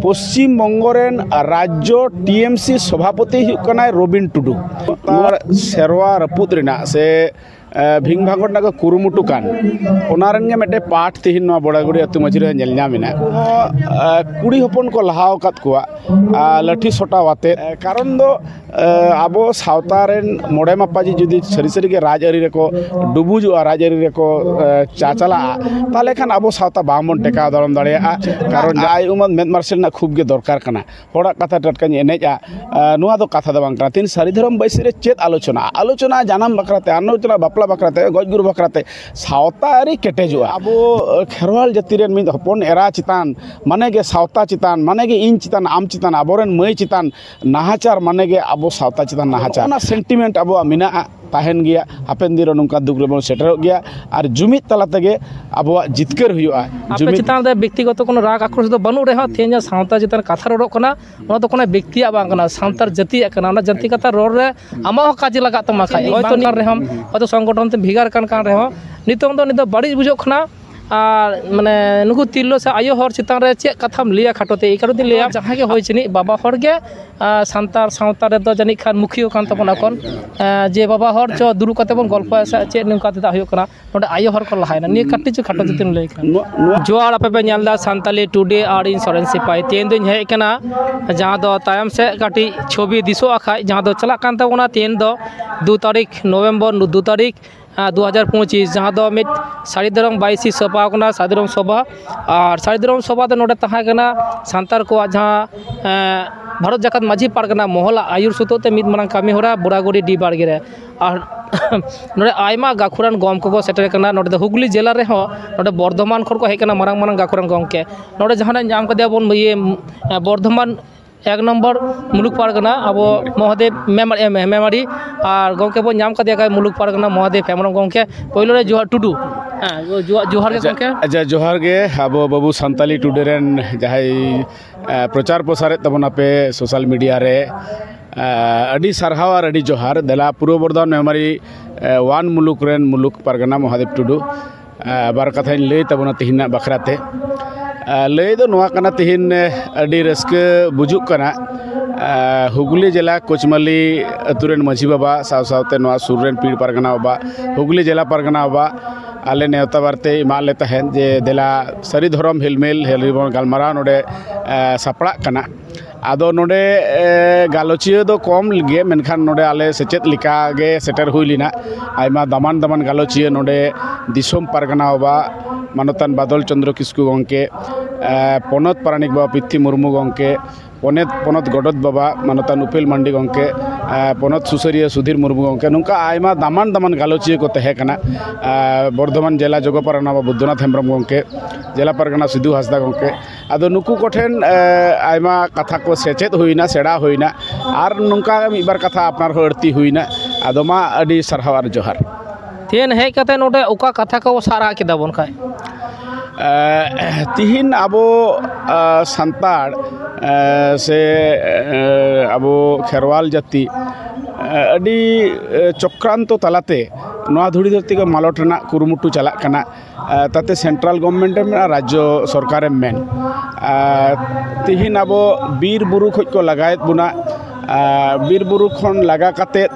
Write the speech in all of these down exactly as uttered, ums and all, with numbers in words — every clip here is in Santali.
ᱯᱚᱥᱪᱤᱢ ᱵᱚᱝᱜᱚ ᱨᱮᱱ ᱨᱟᱡᱽᱡᱚ ᱴᱤ ᱮᱢ ᱥᱤ ᱥᱚᱵᱷᱟᱯᱚᱛᱤ ᱦᱩᱭᱩᱜ ᱠᱟᱱᱟᱭ ᱨᱚᱵᱤᱱ ᱴᱩᱰᱩ᱾ ᱟᱨ ᱥᱮᱨᱣᱟ ᱨᱟᱹᱯᱩᱫ ᱨᱮᱱᱟᱜ ᱥᱮ, ᱮ, ᱵᱷᱤᱝ ᱵᱷᱟᱝᱜᱚᱲ ᱨᱮᱱᱟᱜ ᱠᱚ ᱠᱩᱨᱩᱢᱩᱴᱩ ᱠᱟᱱ, ᱚᱱᱟ ᱨᱮᱱ ᱜᱮ ᱢᱤᱫᱴᱮᱱ ᱯᱟᱴ ᱛᱮᱦᱮᱧ ᱱᱚᱣᱟ ᱵᱚᱲᱟᱜᱩᱲᱤ ᱟᱹᱛᱩ ᱢᱟᱹᱡᱷᱤ ᱨᱮ ᱧᱮᱞ ᱧᱟᱢ ᱮᱱᱟ᱾ ᱩᱱᱠᱩ ᱦᱚᱸ, ᱮ, ᱠᱩᱲᱤ ᱦᱚᱯᱚᱱ ᱠᱚ ᱞᱟᱦᱟ ᱟᱠᱟᱫ ᱠᱚᱣᱟ, ᱟ, ᱞᱟᱹᱴᱷᱤ ᱥᱚᱴᱟᱣ ᱟᱛᱮ᱾ ᱮ, ᱠᱟᱨᱚᱱ ᱫᱚ, ᱮ, ᱟᱵᱚ ᱥᱟᱶᱛᱟ ᱨᱮᱱ ᱢᱚᱬᱮ ᱢᱟᱯᱟᱡᱤ ᱡᱩᱫᱤ ᱥᱟᱹᱨᱤ ᱥᱟᱹᱨᱤ ᱜᱮ ᱨᱟᱡᱽᱟᱹᱨᱤ ᱨᱮᱠᱚ ᱰᱩᱵᱩᱡᱚᱜᱼᱟ, ᱨᱟᱡᱽᱟᱹᱨᱤ ᱨᱮᱠᱚ, ᱮ, ᱪᱟᱪᱟᱞᱟᱜᱼᱟ, ᱛᱟᱦᱚᱞᱮ ᱠᱷᱟᱱ ᱟᱵᱚ ᱥᱟᱶᱛᱟ ᱵᱟᱝᱵᱚᱱ ᱴᱮᱠᱟᱣ ᱫᱟᱨᱟᱢ ᱫᱟᱲᱮᱭᱟᱜᱼᱟ᱾ ᱠᱟᱨᱚᱱ ᱟᱭ ᱩᱢᱟᱹᱱ ᱢᱮᱫ ᱢᱟᱨᱥᱟᱞ ᱨᱮᱱᱟᱜ ᱠᱷᱩᱵ ᱜᱮ ᱫᱚᱨᱠᱟᱨ ᱠᱟᱱᱟ᱾ ᱦᱚᱲᱟᱜ ᱠᱟᱛᱷᱟ ᱴᱟᱴᱠᱟᱧ ᱮᱱᱮᱡᱼᱟ, ᱮ, ᱱᱚᱣᱟ ᱫᱚ ᱠᱟᱛᱷᱟ ᱫᱚ ᱵᱟᱝ ᱠᱟᱱᱟ᱾ ᱛᱤᱦᱤᱧ ᱥᱟᱹᱨᱤ ᱫᱷᱚᱨᱚᱢ ᱵᱟᱹᱭᱥᱤ ᱨᱮ ᱪᱮᱫ ᱟᱞᱳᱪᱚᱱᱟ? ᱟᱞᱳᱪᱚᱱᱟ ᱡᱟᱱᱟᱢ ᱵᱟᱠᱷᱨᱟᱛᱮ, ᱟᱞᱳᱪᱚᱱᱟ ᱵᱟᱯᱞᱟ ᱵᱟᱠᱷᱨᱟᱛᱮ, ᱜᱚᱡ ᱜᱩᱨ ᱵᱟᱠᱷᱨᱟᱛᱮ, ᱥᱟᱶᱛᱟ ᱟᱹᱨᱤ ᱠᱮᱴᱮᱡᱚᱜᱼᱟ᱾ ᱟᱵᱚ, ᱮ, ᱠᱷᱮᱨᱣᱟᱞ ᱡᱟᱹᱛᱤ ᱨᱮᱱ ᱢᱤᱫ ᱦᱚᱯᱚᱱ ᱮᱨᱟ ᱪᱮᱛᱟᱱ, ᱢᱟᱱᱮ ᱜᱮ ᱥᱟᱶᱛᱟ ᱪᱮᱛᱟᱱ, ᱢᱟᱱᱮ ᱜᱮ ᱤᱧ ᱪᱮᱛᱟᱱ, ᱟᱢ ᱪᱮᱛᱟᱱ, ᱟᱵᱚᱨᱮᱱ ᱢᱟᱹᱭ ᱪᱮᱛᱟᱱ ᱱᱟᱦᱟᱪᱟᱨ, ᱢᱟᱱᱮ ᱜᱮ ᱟᱵᱚ ᱥᱟᱶᱛᱟ ᱪᱮᱛᱟᱱ ᱱᱟᱦᱟᱪᱟᱨ᱾ ᱚᱱᱟ ᱥᱮᱱᱴᱤᱢᱮᱱᱴ ᱟᱵᱚᱣᱟᱜ ᱢᱮᱱᱟᱜᱼᱟ, ᱛᱟᱦᱮᱱ ᱜᱮᱭᱟ, ᱦᱟᱯᱮᱱ ᱫᱤᱱ ᱨᱮ ᱱᱚᱝᱠᱟ ᱫᱩᱠ ᱨᱮᱵᱚᱱ ᱥᱮᱴᱮᱨᱚᱜ ᱜᱮᱭᱟ᱾ ᱟᱨ ᱡᱩᱢᱤᱫ ᱛᱟᱞᱟ ᱛᱮᱜᱮ ᱟᱵᱚᱣᱟᱜ ᱡᱤᱛᱠᱟᱹᱨ ᱦᱩᱭᱩᱜᱼᱟ᱾ ᱟᱯᱮ ᱡᱩᱢᱤᱫ ᱪᱮᱛᱟᱱ ᱨᱮ ᱵᱮᱠᱛᱤᱜᱚᱛᱚ ᱠᱳᱱᱳ ᱨᱟᱜᱽ ᱟᱠᱨᱳᱥ ᱫᱚ ᱵᱟᱹᱱᱩᱜ ᱨᱮᱦᱚᱸ, ᱛᱮᱦᱮᱧ ᱡᱟᱦᱟᱸ ᱥᱟᱶᱛᱟ ᱪᱮᱛᱟᱱ ᱨᱮ ᱠᱟᱛᱷᱟ ᱨᱚᱲᱚᱜ ᱠᱟᱱᱟ, ᱱᱚᱣᱟ ᱫᱚ ᱠᱳᱱᱳ ᱵᱮᱠᱛᱤᱭᱟᱜ ᱵᱟᱝ ᱠᱟᱱᱟ, ᱥᱟᱱᱛᱟᱲ ᱡᱟᱹᱛᱤᱭᱟᱜ ᱠᱟᱱᱟ᱾ ᱚᱱᱟ ᱡᱟᱹᱛᱤ ᱠᱟᱛᱷᱟ ᱨᱚᱲ ᱨᱮ ᱟᱢᱟᱜ ᱦᱚᱸ ᱠᱟᱡᱮ ᱞᱟᱜᱟᱜ ᱛᱟᱢᱟ ᱠᱷᱟᱡ᱾ ᱦᱚᱭᱛᱚ ᱱᱚᱝᱠᱟᱱ ᱨᱮᱦᱚᱸ ᱦᱚᱭᱛᱚ ᱥᱚᱝᱜᱚᱴᱷᱚᱱ ᱛᱮ ᱵᱷᱮᱜᱟᱨ ᱠᱟᱱ, ᱠᱟᱱ ᱨᱮᱦᱚᱸ, ᱱᱤᱛᱚᱝ ᱫᱚ ᱱᱤᱛ ᱫᱚ ᱵᱟᱹᱲᱤᱡ ᱵᱩᱡᱷᱟᱹᱜ ᱠᱟᱱᱟ᱾ ᱟᱨ ᱢᱟᱱᱮ ᱱᱩᱠᱩ ᱛᱤᱨᱞᱟᱹ ᱥᱮ ᱟᱭᱳ ᱦᱚᱲ ᱪᱮᱛᱟᱱ ᱨᱮ ᱪᱮᱫ ᱠᱟᱛᱷᱟᱢ ᱞᱟᱹᱭᱟ? ᱠᱷᱟᱴᱚ ᱛᱮ ᱮᱭ ᱠᱟᱨᱚᱱ ᱛᱮᱧ ᱞᱟᱹᱭᱟ, ᱡᱟᱦᱟᱸᱭ ᱜᱮ ᱦᱩᱭ ᱪᱩᱱᱤᱡ, ᱵᱟᱵᱟ ᱦᱚᱲ ᱜᱮ, ᱟᱨ ᱥᱟᱱᱛᱟᱲ ᱥᱟᱶᱛᱟ ᱨᱮᱫᱚ ᱡᱟᱹᱱᱤᱡ ᱠᱷᱟᱱ ᱢᱩᱠᱷᱤᱭᱟᱹ ᱠᱟᱱ ᱛᱟᱵᱚᱱᱟ ᱮᱠᱷᱚᱱ᱾ ᱟᱨ ᱡᱮ ᱵᱟᱵᱟ ᱦᱚᱲ, ᱪᱚ ᱫᱩᱲᱩᱵ ᱠᱟᱛᱮ ᱵᱚᱱ ᱜᱚᱞᱯᱚᱭᱟ ᱥᱮ ᱪᱮᱫ ᱱᱚᱝᱠᱟ ᱛᱮᱫᱚ ᱦᱩᱭᱩᱜ ᱠᱟᱱᱟ, ᱱᱚᱰᱮ ᱟᱭᱳ ᱦᱚᱲ ᱠᱚ ᱞᱟᱦᱟᱭᱮᱱᱟ᱾ ᱱᱤᱭᱟᱹ ᱠᱟᱹᱴᱤᱡ ᱪᱚ ᱠᱷᱟᱴᱚ ᱛᱮᱧ ᱞᱟᱹᱭ ᱠᱷᱟᱱ᱾ ᱱᱚᱣᱟ, ᱱᱚᱣᱟ ᱡᱚᱦᱟᱨ, ᱟᱯᱮ ᱯᱮ ᱧᱮᱞ ᱮᱫᱟ ᱥᱟᱱᱛᱟᱞᱤ ᱴᱩᱰᱮ ᱟᱨ ᱤᱧ ᱥᱚᱨᱮᱱ ᱥᱤᱯᱟᱦᱤ᱾ ᱛᱮᱦᱮᱧ ᱫᱚᱧ ᱦᱮᱡ ᱟᱠᱟᱱᱟ, ᱡᱟᱦᱟᱸ ᱫᱚ ᱛᱟᱭᱚᱢ ᱥᱮᱫ ᱠᱟᱹᱴᱤᱡ ᱪᱷᱚᱵᱤ ᱫᱤᱥᱚᱜᱼᱟ ᱠᱷᱟᱡ, ᱡᱟᱦᱟᱸ ᱫᱚ ᱪᱟᱞᱟᱜ ᱠᱟᱱ ᱛᱟᱵᱚᱱᱟ ᱛᱮᱦᱮᱧ ᱫᱚ ᱫᱩ ᱛᱟᱹᱨᱤᱠᱷ ᱱᱚᱵᱷᱮᱢᱵᱚᱨ, ᱫᱩ ᱛᱟᱹᱨᱤᱠᱷ, ᱟᱨ ᱫᱩ ᱦᱟᱡᱟᱨ ᱯᱚᱸᱪᱤᱥ, ᱡᱟᱦᱟᱸ ᱫᱚ ᱢᱤᱫ ᱥᱟᱹᱨᱤ ᱫᱷᱚᱨᱚᱢ ᱵᱟᱭᱥᱤ ᱥᱟᱯᱲᱟᱣ ᱠᱟᱱᱟ, ᱥᱟᱹᱨᱤ ᱫᱷᱚᱨᱚᱢ ᱥᱚᱵᱷᱟ᱾ ᱟᱨ ᱥᱟᱹᱨᱤ ᱫᱷᱚᱨᱚᱢ ᱥᱚᱵᱷᱟ ᱫᱚ ᱱᱚᱰᱮ ᱛᱟᱦᱮᱸ ᱠᱟᱱᱟ ᱥᱟᱱᱛᱟᱲ ᱠᱚᱣᱟᱜ ᱡᱟᱦᱟᱸ, ᱮᱸ, ᱵᱷᱟᱨᱚᱛ ᱡᱟᱠᱟᱛ ᱢᱟᱹᱡᱷᱤ ᱯᱟᱨᱜᱟᱱᱟ ᱢᱚᱦᱚᱞᱟᱜ ᱟᱹᱭᱩᱨ ᱥᱩᱛᱩᱜ ᱛᱮ ᱢᱤᱫ ᱢᱟᱨᱟᱝ ᱠᱟᱹᱢᱤ ᱦᱚᱨᱟ ᱵᱚᱲᱟᱜᱩᱲᱤ ᱰᱤ ᱵᱟᱲᱜᱮ ᱨᱮ᱾ ᱟᱨ ᱱᱚᱰᱮ ᱟᱭᱢᱟ ᱜᱟᱹᱠᱷᱩᱲᱟᱱ ᱜᱚᱢᱠᱮ ᱠᱚ ᱥᱮᱴᱮᱨ ᱠᱟᱱᱟ᱾ ᱱᱚᱰᱮ ᱫᱚ ᱦᱩᱜᱽᱞᱤ ᱡᱮᱞᱟ ᱨᱮᱦᱚᱸ, ᱱᱚᱰᱮ ᱵᱚᱨᱫᱷᱚᱢᱟᱱ ᱠᱷᱚᱱ ᱠᱚ ᱦᱮᱡ ᱠᱟᱱᱟ ᱢᱟᱨᱟᱝ ᱢᱟᱨᱟᱝ ᱜᱟᱹᱠᱷᱩᱲᱟᱱ ᱜᱚᱢᱠᱮ᱾ ᱱᱚᱰᱮ ᱡᱟᱦᱟᱸ ᱱᱟᱜ ᱧᱟᱢ ᱠᱟᱫᱮᱭᱟ ᱵᱚᱱ ᱤᱭᱟᱹ, ᱵᱚᱨᱫᱷᱚᱢᱟᱱ ᱮᱠ ᱱᱚᱢᱵᱚᱨ ᱢᱩᱞᱩᱠ ᱯᱟᱨᱜᱟᱱᱟ ᱟᱵᱚ ᱢᱚᱦᱟᱫᱮᱵ ᱢᱮᱢᱟᱨᱤ, ᱢᱮᱢᱟᱨᱤ᱾ ᱟᱨ ᱜᱚᱢᱠᱮ ᱵᱚᱱ ᱧᱟᱢ ᱠᱟᱫᱮᱭᱟ ᱠᱷᱟᱡ ᱢᱩᱞᱩᱠ ᱯᱟᱨᱜᱟᱱᱟ ᱢᱚᱦᱟᱫᱮᱵ ᱦᱮᱢᱵᱨᱚᱢ ᱜᱚᱢᱠᱮ᱾ ᱯᱳᱭᱞᱳ ᱨᱮ ᱡᱚᱦᱟᱨ ᱴᱩᱰᱩ᱾ ᱦᱮᱸ, ᱡᱚᱦᱟᱨ, ᱡᱚᱦᱟᱨ ᱜᱮ ᱜᱚᱢᱠᱮ᱾ ᱟᱪᱪᱷᱟ, ᱡᱚᱦᱟᱨ ᱜᱮ᱾ ᱟᱵᱚ ᱵᱟᱹᱵᱩ ᱥᱟᱱᱛᱟᱞᱤ ᱴᱩᱰᱮ ᱨᱮᱱ ᱡᱟᱦᱟᱸᱭ, ᱮ, ᱯᱨᱚᱪᱟᱨ ᱯᱨᱚᱥᱟᱨᱮᱫ ᱛᱟᱵᱚᱱᱟᱯᱮ ᱥᱳᱥᱟᱞ ᱢᱤᱰᱤᱭᱟ ᱨᱮ, ᱮ, ᱟᱹᱰᱤ ᱥᱟᱨᱦᱟᱣ ᱟᱨ ᱟᱹᱰᱤ ᱡᱚᱦᱟᱨ᱾ ᱫᱮᱞᱟ ᱯᱩᱨᱵᱚ ᱵᱚᱨᱫᱷᱚᱢᱟᱱ ᱢᱮᱢᱳᱨᱤ, ᱮ, ᱚᱣᱟᱱ ᱢᱩᱞᱩᱠ ᱨᱮᱱ ᱢᱩᱞᱩᱠ ᱯᱟᱨᱜᱟᱱᱟ ᱢᱚᱦᱟᱫᱮᱵ ᱴᱩᱰᱩ, ᱮ, ᱵᱟᱨ ᱠᱟᱛᱷᱟᱧ ᱞᱟᱹᱭ ᱛᱟᱵᱚᱱᱟ ᱛᱮᱦᱮᱧᱟᱜ ᱵᱟᱠᱷᱨᱟ ᱛᱮ᱾ ᱮ, ᱞᱟᱹᱭ ᱫᱚ ᱱᱚᱣᱟ ᱠᱟᱱᱟ, ᱛᱮᱦᱮᱧ, ᱮ, ᱟᱹᱰᱤ ᱨᱟᱹᱥᱠᱟᱹ ᱵᱩᱡᱩᱜ ᱠᱟᱱᱟ᱾ ᱮ, ᱦᱩᱜᱽᱞᱤ ᱡᱮᱞᱟ ᱠᱳᱪᱢᱟᱞᱤ ᱟᱹᱛᱩ ᱨᱮᱱ ᱢᱟᱹᱡᱷᱤ ᱵᱟᱵᱟ ᱥᱟᱶ ᱥᱟᱶᱛᱮ ᱱᱚᱣᱟ ᱥᱩᱨ ᱨᱮᱱ ᱯᱤᱲ ᱯᱟᱨᱜᱟᱱᱟ ᱵᱟᱵᱟ, ᱦᱩᱜᱽᱞᱤ ᱡᱮᱞᱟ ᱯᱟᱨᱜᱟᱱᱟ ᱵᱟᱵᱟ, ᱟᱞᱮ ᱱᱮᱣᱛᱟ ᱵᱟᱨᱛᱮ ᱮᱢᱟᱜ ᱞᱮ ᱛᱟᱦᱮᱸᱫ ᱡᱮ ᱫᱮᱞᱟ ᱥᱟᱹᱨᱤ ᱫᱷᱚᱨᱚᱢ ᱦᱮᱞᱢᱮᱞ ᱦᱮᱞ ᱨᱮᱵᱚᱱ ᱜᱟᱞᱢᱟᱨᱟᱣ ᱱᱚᱰᱮ, ᱮ, ᱥᱟᱯᱲᱟᱜ ᱠᱟᱱᱟ᱾ ᱟᱫᱚ ᱱᱚᱰᱮ, ᱮ, ᱜᱟᱞᱚᱪᱤᱭᱟᱹ ᱫᱚ ᱠᱚᱢ ᱜᱮ, ᱢᱮᱱᱠᱷᱟᱱ ᱱᱚᱰᱮ ᱟᱞᱮ ᱥᱮᱪᱮᱫ ᱞᱮᱠᱟ ᱜᱮ ᱥᱮᱴᱮᱨ ᱦᱩᱭ ᱞᱮᱱᱟ᱾ ᱟᱭᱢᱟ ᱫᱟᱢᱟᱱ ᱫᱟᱢᱟᱱ ᱜᱟᱞᱚᱪᱤᱭᱟᱹ ᱱᱚᱰᱮ ᱫᱤᱥᱚᱢ ᱯᱟᱨᱜᱟᱱᱟ ᱵᱟᱵᱟ ᱢᱟᱱᱚᱛᱟᱱ ᱵᱟᱫᱚᱞ ᱪᱚᱸᱫᱽᱨᱚ ᱠᱤᱥᱠᱩ ᱜᱚᱢᱠᱮ, ᱮ, ᱯᱚᱱᱚᱛ ᱯᱟᱨᱟᱱᱤᱠ ᱵᱟᱵᱟ ᱯᱤᱛᱷᱤ ᱢᱩᱨᱢᱩ ᱜᱚᱢᱠᱮ, ᱯᱚᱱᱚᱛ, ᱯᱚᱱᱚᱛ ᱜᱚᱰᱚᱛ ᱵᱟᱵᱟ ᱢᱟᱱᱚᱛᱟᱱ ᱩᱯᱮᱞ ᱢᱟᱱᱰᱤ ᱜᱚᱢᱠᱮ, ᱮ, ᱯᱚᱱᱚᱛ ᱥᱩᱥᱟᱹᱨᱤᱭᱟᱹ ᱥᱩᱫᱷᱤᱨ ᱢᱩᱨᱢᱩ ᱜᱚᱢᱠᱮ, ᱱᱚᱝᱠᱟ ᱟᱭᱢᱟ ᱫᱟᱢᱟᱱ ᱫᱟᱢᱟᱱ ᱜᱟᱞᱚᱪᱤᱭᱟᱹ ᱠᱚ ᱛᱟᱦᱮᱸ ᱠᱟᱱᱟ᱾ ᱮ, ᱵᱚᱨᱫᱷᱚᱢᱟᱱ ᱡᱮᱞᱟ ᱡᱚᱜᱚ ᱯᱟᱨᱜᱟᱱᱟ ᱵᱟᱵᱟ ᱵᱩᱫᱽᱫᱷᱚᱱᱟᱛᱷ ᱦᱮᱢᱵᱨᱚᱢ ᱜᱚᱢᱠᱮ, ᱡᱮᱞᱟ ᱯᱟᱨᱜᱟᱱᱟ ᱥᱤᱫᱷᱩ ᱦᱟᱸᱥᱫᱟ ᱜᱚᱢᱠᱮ, ᱟᱫᱚ ᱱᱩᱠᱩ ᱠᱚᱴᱷᱮᱱ, ᱮ, ᱟᱭᱢᱟ ᱠᱟᱛᱷᱟ ᱠᱚ ᱥᱮᱪᱮᱫ ᱦᱩᱭᱱᱟ, ᱥᱮᱬᱟ ᱦᱩᱭᱱᱟ, ᱟᱨ ᱱᱚᱝᱠᱟ ᱢᱤᱫ ᱵᱟᱨ ᱠᱟᱛᱷᱟ ᱟᱯᱱᱟᱨ ᱦᱚᱸ ᱟᱹᱲᱛᱤ ᱦᱩᱭᱱᱟ᱾ ᱟᱫᱚ ᱢᱟ, ᱟᱹᱰᱤ ᱥᱟᱨᱦᱟᱣ ᱟᱨ ᱡᱚᱦᱟᱨ᱾ ᱛᱮᱦᱮᱧ ᱦᱮᱡ ᱠᱟᱛᱮ ᱱᱚᱰᱮ ᱚᱠᱟ ᱠᱟᱛᱷᱟ ᱠᱚ ᱥᱟᱵ ᱨᱟᱜ ᱠᱮᱫᱟ ᱵᱚᱱ ᱠᱷᱟᱡ? ᱮ, ᱛᱤᱦᱤᱧ ᱟᱵᱚ, ᱮ, ᱥᱟᱱᱛᱟᱲ, ᱮ, ᱥᱮ, ᱮ, ᱟᱵᱚ ᱠᱷᱮᱨᱣᱟᱞ ᱡᱟᱹᱛᱤ, ᱮ, ᱟᱹᱰᱤ, ᱮ, ᱪᱚᱠᱨᱟᱱᱛᱚ ᱛᱟᱞᱟᱛᱮ ᱱᱚᱣᱟ ᱫᱷᱩᱲᱤ ᱫᱷᱟᱹᱨᱛᱤ ᱠᱚ ᱢᱟᱞᱚᱴ ᱨᱮᱱᱟᱜ ᱠᱩᱨᱩᱢᱩᱴᱩ ᱪᱟᱞᱟᱜ ᱠᱟᱱᱟ᱾ ᱮ, ᱛᱟᱛᱮ ᱥᱮᱱᱴᱨᱟᱞ ᱜᱚᱵᱷᱢᱮᱱᱴ ᱮᱢ ᱢᱮᱱᱟ, ᱨᱟᱡᱽᱡᱚ ᱥᱚᱨᱠᱟᱨᱮᱢ ᱢᱮᱱ, ᱮ, ᱛᱤᱦᱤᱧ ᱟᱵᱚ ᱵᱤᱨ ᱵᱩᱨᱩ ᱠᱷᱚᱡ ᱠᱚ ᱞᱟᱜᱟᱭᱮᱫ ᱵᱚᱱᱟ᱾ ᱮ, ᱵᱤᱨ ᱵᱩᱨᱩ ᱠᱷᱚᱱ ᱞᱟᱜᱟ ᱠᱟᱛᱮᱫ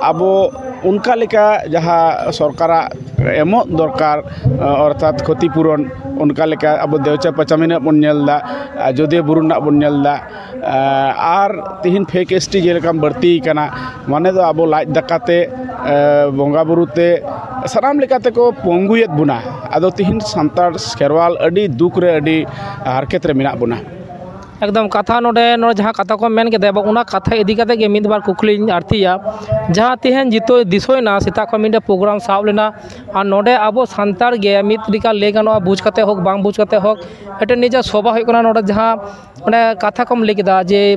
ᱟᱵᱚ ᱚᱱᱠᱟ ᱞᱮᱠᱟ ᱡᱟᱦᱟᱸ ᱥᱚᱨᱠᱟᱨᱟᱜ ᱮᱢᱚᱜ ᱫᱚᱨᱠᱟᱨ, ᱮ, ᱚᱨᱛᱷᱟᱛ ᱠᱷᱚᱛᱤ ᱯᱩᱨᱚᱱ, ᱚᱱᱠᱟ ᱞᱮᱠᱟ ᱟᱵᱚ ᱫᱮᱣᱪᱟ ᱯᱟᱪᱟᱢᱤᱱᱟᱜ ᱵᱚᱱ ᱧᱮᱞ ᱮᱫᱟ, ᱟᱡᱳᱫᱤᱭᱟᱹ ᱵᱩᱨᱩ ᱨᱮᱱᱟᱜ ᱵᱚᱱ ᱧᱮᱞ ᱮᱫᱟ, ᱮ, ᱟᱨ ᱛᱤᱦᱤᱧ ᱯᱷᱮᱠ ᱮᱥ ᱴᱤ ᱡᱮᱞᱮᱠᱟᱢ ᱵᱟᱹᱲᱛᱤ ᱠᱟᱱᱟ, ᱢᱟᱱᱮ ᱫᱚ ᱟᱵᱚ ᱞᱟᱡ ᱫᱟᱠᱟ ᱛᱮ, ᱮ, ᱵᱚᱸᱜᱟ ᱵᱩᱨᱩ ᱛᱮ, ᱥᱟᱱᱟᱢ ᱞᱮᱠᱟ ᱛᱮᱠᱚ ᱯᱚᱝᱜᱩᱭᱮᱫ ᱵᱚᱱᱟ᱾ ᱟᱫᱚ ᱛᱤᱦᱤᱧ ᱥᱟᱱᱛᱟᱲ ᱠᱷᱮᱨᱣᱟᱞ ᱟᱹᱰᱤ ᱫᱩᱠ ᱨᱮ, ᱟᱹᱰᱤ ᱦᱟᱨᱠᱮᱛ ᱨᱮ ᱢᱮᱱᱟᱜ ᱵᱚᱱᱟ᱾ ᱮᱠᱫᱚᱢ ᱠᱟᱛᱷᱟ ᱱᱚᱰᱮ, ᱱᱚᱰᱮ ᱡᱟᱦᱟᱸ ᱠᱟᱛᱷᱟ ᱠᱚ ᱢᱮᱱ ᱠᱮᱫᱟ, ᱮᱵᱚᱝ ᱚᱱᱟ ᱠᱟᱛᱷᱟ ᱤᱫᱤ ᱠᱟᱛᱮ ᱜᱮ ᱢᱤᱫ ᱵᱟᱨ ᱠᱩᱠᱞᱤᱧ ᱟᱨᱛᱤᱭᱟ᱾ ᱡᱟᱦᱟᱸ ᱛᱮᱦᱮᱧ ᱡᱤᱛᱟᱹ ᱫᱤᱥᱟᱹᱭᱮᱱᱟ, ᱥᱮᱛᱟᱜ ᱠᱷᱚᱱ ᱢᱤᱫᱴᱮᱱ ᱯᱨᱳᱜᱨᱟᱢ ᱥᱟᱵ ᱞᱮᱱᱟ, ᱟᱨ ᱱᱚᱰᱮ ᱟᱵᱚ ᱥᱟᱱᱛᱟᱲ ᱜᱮ ᱢᱤᱫ ᱞᱮᱠᱟ ᱞᱟᱹᱭ ᱜᱟᱱᱚᱜᱼᱟ, ᱵᱩᱡᱽ ᱠᱟᱛᱮ ᱦᱳᱠ ᱵᱟᱝ ᱵᱩᱡᱽ ᱠᱟᱛᱮ ᱦᱳᱠ, ᱢᱤᱫᱴᱮᱱ ᱱᱤᱡᱮ ᱥᱚᱵᱷᱟ ᱦᱩᱭᱩᱜ ᱠᱟᱱᱟ᱾ ᱱᱚᱰᱮ ᱡᱟᱦᱟᱸ ᱚᱸᱰᱮ ᱠᱟᱛᱷᱟ ᱠᱚᱢ ᱞᱟᱹᱭ ᱠᱮᱫᱟ ᱡᱮ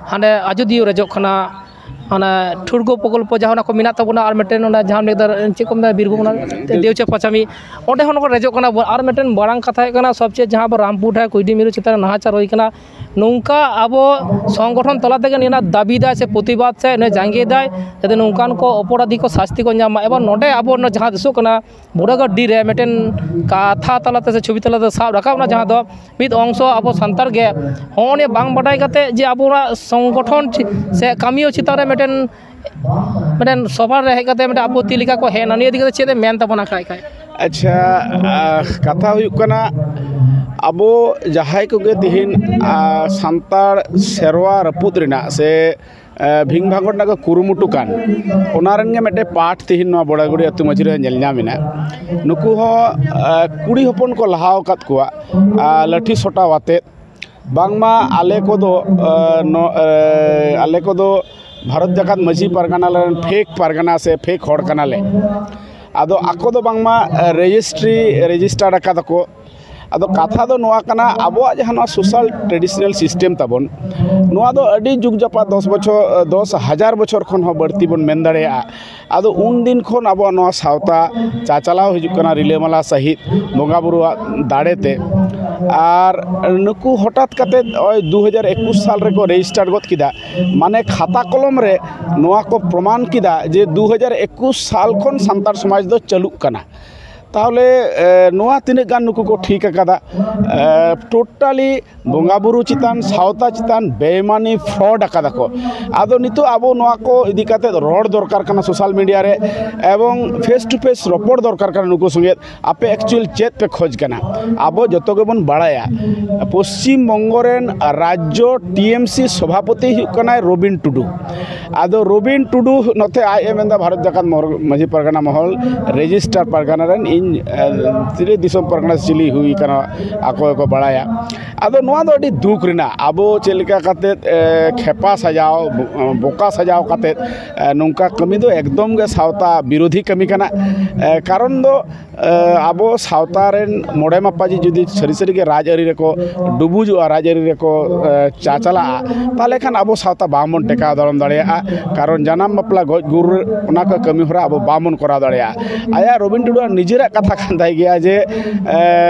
ᱦᱟᱸᱰᱮ ᱟᱡᱳᱫᱤᱭᱟᱹ ᱨᱮᱡᱚᱜ ᱠᱟᱱᱟ, ᱚᱱᱟ ᱴᱷᱩᱲᱜᱚ ᱯᱨᱚᱠᱚᱞᱯᱚ ᱡᱟᱦᱟᱸ ᱚᱱᱟ ᱠᱚ ᱢᱮᱱᱟᱜ ᱛᱟᱵᱚᱱᱟ, ᱟᱨ ᱢᱤᱫᱴᱮᱱ ᱚᱱᱟ ᱡᱟᱦᱟᱸ ᱞᱟᱹᱭ ᱫᱟ ᱪᱮᱫ ᱠᱚ ᱢᱮᱛᱟᱜᱼᱟ, ᱵᱤᱨᱵᱷᱩᱢ ᱚᱱᱟ ᱫᱮᱣᱪᱟ ᱯᱟᱪᱟᱢᱤ, ᱚᱸᱰᱮ ᱦᱚᱸ ᱱᱚᱠᱚ ᱨᱮᱡᱚᱜ ᱠᱟᱱᱟ ᱵᱚᱱ᱾ ᱟᱨ ᱢᱤᱫᱴᱮᱱ ᱢᱟᱨᱟᱝ ᱠᱟᱛᱷᱟ ᱦᱩᱭᱩᱜ ᱠᱟᱱᱟ, ᱥᱚᱵᱪᱮᱭᱮ ᱡᱟᱦᱟᱸ ᱟᱵᱚ ᱨᱟᱢᱯᱩᱨ ᱰᱷᱟᱹ ᱠᱩᱭᱰᱤ ᱢᱤᱨᱩ ᱪᱮᱛᱟᱱ ᱨᱮ ᱱᱟᱦᱟᱪᱟᱨ ᱦᱩᱭ ᱠᱟᱱᱟ, ᱱᱚᱝᱠᱟ ᱟᱵᱚ ᱥᱚᱝᱜᱚᱴᱷᱚᱱ ᱛᱟᱞᱟ ᱛᱮᱜᱮ ᱱᱤᱭᱟᱹ ᱨᱮᱱᱟᱜ ᱫᱟᱹᱵᱤ ᱫᱟᱭ ᱥᱮ ᱯᱨᱚᱛᱤᱵᱟᱫ ᱥᱮ ᱱᱩᱭ ᱡᱟᱸᱜᱮ ᱫᱟᱭ, ᱡᱟᱛᱮ ᱱᱚᱝᱠᱟᱱ ᱠᱚ ᱚᱯᱚᱨᱟᱫᱷᱤ ᱠᱚ ᱥᱟᱥᱛᱤ ᱠᱚ ᱧᱟᱢ ᱢᱟ᱾ ᱮᱵᱚᱝ ᱱᱚᱰᱮ ᱟᱵᱚ ᱱᱚᱰᱮ ᱡᱟᱦᱟᱸ ᱫᱤᱥᱚᱜ ᱠᱟᱱᱟ, ᱵᱚᱲᱟᱜᱟᱹᱰᱤ ᱨᱮ ᱢᱤᱫᱴᱮᱱ ᱠᱟᱛᱷᱟ ᱛᱟᱞᱟᱛᱮ ᱥᱮ ᱪᱷᱚᱵᱤ ᱛᱟᱞᱟᱛᱮ ᱥᱟᱵ ᱨᱟᱠᱟᱵ ᱮᱱᱟ, ᱡᱟᱦᱟᱸ ᱫᱚ ᱢᱤᱫ ᱚᱝᱥᱚ ᱟᱵᱚ ᱥᱟᱱᱛᱟᱲ ᱜᱮ ᱦᱚᱸᱜᱼᱚ ᱱᱤᱭᱟᱹ ᱵᱟᱝ ᱵᱟᱰᱟᱭ ᱠᱟᱛᱮ ᱡᱮ ᱟᱵᱚᱣᱟᱜ ᱥᱚᱝᱜᱚᱴᱷᱚᱱ ᱪᱮ-, ᱥᱮ ᱠᱟᱹᱢᱤᱭᱟᱹ ᱪᱮᱛᱟᱱ ᱨᱮ ᱢᱤᱫᱴᱮᱱ, ᱢᱤᱫᱴᱮᱱ ᱥᱚᱵᱷᱟ ᱨᱮ ᱦᱮᱡ ᱠᱟᱛᱮ ᱢᱤᱫᱴᱮᱱ ᱟᱯᱚᱛᱛᱤ ᱞᱮᱠᱟ ᱠᱚ ᱦᱮᱡ ᱮᱱᱟ᱾ ᱱᱤᱭᱟᱹ ᱤᱫᱤ ᱠᱟᱛᱮ ᱪᱮᱫ ᱮᱢ ᱢᱮᱱ ᱛᱟᱵᱚᱱᱟ ᱠᱷᱟᱡ ᱠᱷᱟᱡ? ᱟᱪᱪᱷᱟ, ᱟᱦ, ᱠᱟᱛᱷᱟ ᱦᱩᱭᱩᱜ ᱠᱟᱱᱟ, ᱟᱵᱚ ᱡᱟᱦᱟᱸᱭ ᱠᱚᱜᱮ ᱛᱤᱦᱤᱧ, ᱟᱦ, ᱥᱟᱱᱛᱟᱲ ᱥᱮᱨᱣᱟ ᱨᱟᱹᱯᱩᱫ ᱨᱮᱱᱟᱜ ᱥᱮ ᱮ, ᱵᱷᱤᱝ ᱵᱷᱟᱝᱜᱚᱲ ᱨᱮᱱᱟᱜ ᱠᱚ ᱠᱩᱨᱩᱢᱩᱴᱩ ᱠᱟᱱ, ᱚᱱᱟ ᱨᱮᱱ ᱜᱮ ᱢᱤᱫᱴᱮᱱ ᱯᱟᱴ ᱛᱮᱦᱮᱧ ᱱᱚᱣᱟ ᱵᱚᱲᱟᱜᱩᱲᱤ ᱟᱹᱛᱩ ᱢᱟᱹᱡᱷᱤ ᱨᱮ ᱧᱮᱞ ᱧᱟᱢ ᱮᱱᱟ᱾ ᱱᱩᱠᱩ ᱦᱚᱸ, ᱮ, ᱠᱩᱲᱤ ᱦᱚᱯᱚᱱ ᱠᱚ ᱞᱟᱦᱟ ᱟᱠᱟᱫ ᱠᱚᱣᱟ, ᱟ, ᱞᱟᱹᱴᱷᱤ ᱥᱚᱴᱟ ᱟᱛᱮᱫ᱾ ᱵᱟᱝᱢᱟ ᱟᱞᱮ ᱠᱚᱫᱚ, ᱮ, ᱱᱚ-, ᱮ, ᱟᱞᱮ ᱠᱚᱫᱚ ᱵᱷᱟᱨᱚᱛ ᱡᱟᱠᱟᱛ ᱢᱟᱹᱡᱷᱤ ᱯᱟᱨᱜᱟᱱᱟ ᱨᱮᱱ ᱯᱷᱮᱠ ᱯᱟᱨᱜᱟᱱᱟ ᱥᱮ ᱯᱷᱮᱠ ᱦᱚᱲ ᱠᱟᱱᱟᱞᱮ᱾ ᱟᱫᱚ ᱟᱠᱚ ᱫᱚ ᱵᱟᱝᱢᱟ, ᱮ, ᱨᱮᱡᱤᱥᱴᱨᱤ, ᱨᱮᱡᱤᱥᱴᱟᱨ ᱟᱠᱟᱫᱟ ᱠᱚ᱾ ᱟᱫᱚ ᱠᱟᱛᱷᱟ ᱫᱚ ᱱᱚᱣᱟ ᱠᱟᱱᱟ, ᱟᱵᱚᱣᱟᱜ ᱡᱟᱦᱟᱸ ᱱᱚᱣᱟ social traditional system ᱛᱟᱵᱚᱱ, ᱱᱚᱣᱟ ᱫᱚ ᱟᱹᱰᱤ ᱡᱩᱜᱽ ᱡᱟᱯᱟᱜ ᱫᱚᱥ ᱵᱚᱪᱷᱚᱨ, ᱫᱚᱥ ᱦᱟᱡᱟᱨ ᱵᱚᱪᱷᱚᱨ ᱠᱷᱚᱱ ᱦᱚᱸ ᱵᱟᱹᱲᱛᱤ ᱵᱚᱱ ᱢᱮᱱ ᱫᱟᱲᱮᱭᱟᱜᱼᱟ᱾ ᱟᱫᱚ ᱩᱱ ᱫᱤᱱ ᱠᱷᱚᱱ ᱟᱵᱚᱣᱟᱜ ᱱᱚᱣᱟ ᱥᱟᱶᱛᱟ ᱪᱟᱪᱟᱞᱟᱣ ᱦᱤᱡᱩᱜ ᱠᱟᱱᱟ ᱨᱤᱞᱟᱹᱢᱟᱞᱟ ᱥᱟᱹᱦᱤᱡ ᱵᱚᱸᱜᱟ ᱵᱩᱨᱩᱣᱟᱜ ᱫᱟᱲᱮ ᱛᱮ᱾ ᱟᱨ ᱱᱩᱠᱩ ᱦᱚᱴᱟᱛ ᱠᱟᱛᱮ ᱱᱚᱜᱼᱚᱭ ᱫᱩ ᱦᱟᱡᱟᱨ ᱮᱠᱩᱥ ᱥᱟᱞ ᱨᱮᱠᱚ ᱨᱮᱡᱤᱥᱴᱟᱨ ᱜᱚᱫ ᱠᱮᱫᱟ, ᱢᱟᱱᱮ ᱠᱷᱟᱛᱟ ᱠᱚᱞᱚᱢ ᱨᱮ ᱱᱚᱣᱟ ᱠᱚ ᱯᱨᱚᱢᱟᱱ ᱠᱮᱫᱟ ᱡᱮ ᱫᱩ ᱦᱟᱡᱟᱨ ᱮᱠᱩᱥ ᱥᱟᱞ ᱠᱷᱚᱱ ᱥᱟᱱᱛᱟᱲ ᱥᱚᱢᱟᱡᱽ ᱫᱚ ᱪᱟᱹᱞᱩᱜ ᱠᱟᱱᱟ᱾ ᱛᱟᱦᱚᱞᱮ, ᱮ, ᱱᱚᱣᱟ ᱛᱤᱱᱟᱹᱜ ᱜᱟᱱ ᱱᱩᱠᱩ ᱠᱚ ᱴᱷᱤᱠ ᱟᱠᱟᱫᱟ? ᱮ, totally ᱵᱚᱸᱜᱟ ᱵᱩᱨᱩ ᱪᱮᱛᱟᱱ, ᱥᱟᱶᱛᱟ ᱪᱮᱛᱟᱱ ᱵᱮᱭᱢᱟᱱᱤ, fraud ᱟᱠᱟᱫᱟ ᱠᱚ᱾ ᱟᱫᱚ ᱱᱤᱛᱚᱜ ᱟᱵᱚ ᱱᱚᱣᱟ ᱠᱚ ᱤᱫᱤ ᱠᱟᱛᱮ ᱨᱚᱲ ᱫᱚᱨᱠᱟᱨ ᱠᱟᱱᱟ social media ᱨᱮ, ᱮᱵᱚᱝ face to face ᱨᱚᱯᱚᱲ ᱫᱚᱨᱠᱟᱨ ᱠᱟᱱᱟ ᱱᱩᱠᱩ ᱥᱚᱸᱜᱮ᱾ ᱟᱯᱮ actual ᱪᱮᱫ ᱯᱮ ᱠᱷᱚᱡᱽ ᱠᱟᱱᱟ? ᱟᱵᱚ ᱡᱚᱛᱚ ᱜᱮᱵᱚᱱ ᱵᱟᱲᱟᱭᱟ, ᱯᱚᱥᱪᱤᱢ ᱵᱚᱝᱜᱚ ᱨᱮᱱ ᱨᱟᱡᱽᱡᱚ T M C ᱥᱚᱵᱷᱟᱯᱚᱛᱤ ᱦᱩᱭᱩᱜ ᱠᱟᱱᱟᱭ ᱨᱚᱵᱤᱱ ᱴᱩᱰᱩ᱾ ᱟᱫᱚ ᱨᱚᱵᱤᱱ ᱴᱩᱰᱩ ᱱᱚᱛᱮ ᱟᱡ ᱮ ᱢᱮᱱᱫᱟ, ᱵᱷᱟᱨᱚᱛ ᱡᱟᱠᱟᱛ ᱢᱚᱦᱚᱞ-, ᱢᱟᱹᱡᱷᱤ ᱯᱟᱨᱜᱟᱱᱟ ᱢᱚᱦᱚᱞ ᱨᱮᱡᱤᱥᱴᱟᱨ ᱯᱟᱨᱜᱟᱱᱟ ᱨᱮᱱ ᱤᱧ, ᱮ, ᱛᱤᱱᱟᱹᱜ ᱫᱤᱥᱚᱢ ᱯᱟᱨᱜᱟᱱᱟ ᱪᱤᱞᱤ ᱦᱩᱭ ᱠᱟᱱᱟ, ᱟᱠᱚ ᱜᱮᱠᱚ ᱵᱟᱲᱟᱭᱟ᱾ ᱟᱫᱚ ᱱᱚᱣᱟ ᱫᱚ ᱟᱹᱰᱤ ᱫᱩᱠ ᱨᱮᱱᱟᱜ, ᱟᱵᱚ ᱪᱮᱫ ᱞᱮᱠᱟ ᱠᱟᱛᱮᱫ, ᱮ, ᱠᱷᱮᱯᱟ ᱥᱟᱡᱟᱣ, ᱵᱚ-, ᱵᱚᱠᱟ ᱥᱟᱡᱟᱣ ᱠᱟᱛᱮᱫ, ᱮ, ᱱᱚᱝᱠᱟ ᱠᱟᱹᱢᱤ ᱫᱚ ᱮᱠᱫᱚᱢ ᱜᱮ ᱥᱟᱶᱛᱟ ᱵᱤᱨᱳᱫᱷᱤ ᱠᱟᱹᱢᱤ ᱠᱟᱱᱟ᱾ ᱮ, ᱠᱟᱨᱚᱱ ᱫᱚ, ᱮ, ᱟᱵᱚ ᱥᱟᱶᱛᱟ ᱨᱮᱱ ᱢᱚᱬᱮ ᱢᱟᱯᱟᱡᱤ ᱡᱩᱫᱤ ᱥᱟᱹᱨᱤ ᱥᱟᱹᱨᱤ ᱜᱮ ᱨᱟᱡᱽᱟᱹᱨᱤ ᱨᱮᱠᱚ ᱰᱩᱵᱩᱡᱚᱜᱼᱟ, ᱨᱟᱡᱽᱟᱹᱨᱤ ᱨᱮᱠᱚ, ᱮ, ᱪᱟᱪᱟᱞᱟᱜᱼᱟ, ᱛᱟᱦᱚᱞᱮ ᱠᱷᱟᱱ ᱟᱵᱚ ᱥᱟᱶᱛᱟ ᱵᱟᱝᱵᱚᱱ ᱴᱮᱠᱟᱣ ᱫᱟᱨᱟᱢ ᱫᱟᱲᱮᱭᱟᱜᱼᱟ᱾ ᱠᱟᱨᱚᱱ ᱡᱟᱱᱟᱢ, ᱵᱟᱯᱞᱟ, ᱜᱚᱡ ᱜᱩᱨ, ᱚᱱᱟ ᱠᱚ ᱠᱟᱹᱢᱤ ᱦᱚᱨᱟ ᱟᱵᱚ ᱵᱟᱵᱚᱱ ᱠᱚᱨᱟᱣ ᱫᱟᱲᱮᱭᱟᱜᱼᱟ᱾ ᱟᱭᱟᱜ, ᱨᱚᱵᱤᱱ ᱴᱩᱰᱩᱣᱟᱜ ᱱᱤᱡᱮᱨᱟᱜ ᱠᱟᱛᱷᱟ ᱠᱟᱱ ᱛᱟᱭ ᱜᱮᱭᱟ ᱡᱮ, ᱮ,